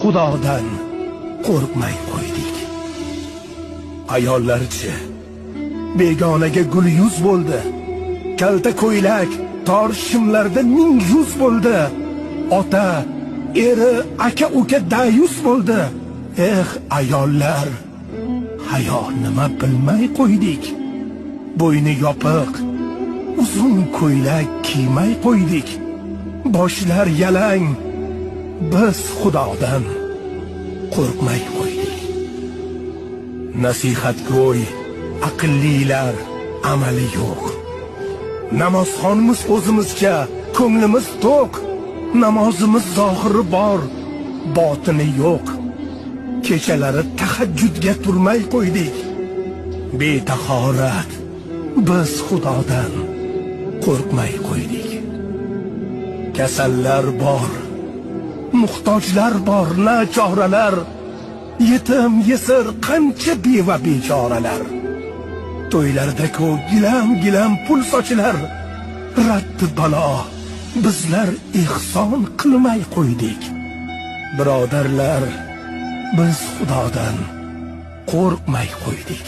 Xudodan qo'rqmay qo'ydik. Ayollarchi begonaga gul yuz bo'ldi. Kalta ko'ylak, tor shimlarda ming yuz bo'ldi. Ota, eri, aka uka dayus bo'ldi. Eh, ayollar, hayo nima bilmay qo'ydik. Bo'yni yopiq, uzun ko'ylak kiymay qo'ydik. Boshlar yalang, biz Xudodan qo'rqmay qo'ydik. Nasihatgo'y aqllilar amali yo'q. Namozxonmiz o'zimizcha, ko'nglimiz to'q. Namozimiz zohiri bor, botini yo'q. Kechalari tahajjudga turmay qo'ydik. Betahorat biz Xudodan qo'rqmay qo'ydik. Kasallar bor, muhtojlar bor, nachoralar, yetim, yesir, qancha beva bechoralar. To'ylarda-ku gilam-gilam pul sochilar. Raddi balo, bizlar ehson qilmay qo'ydik. Birodarlar, biz Xudodan qo'rqmay qo'ydik.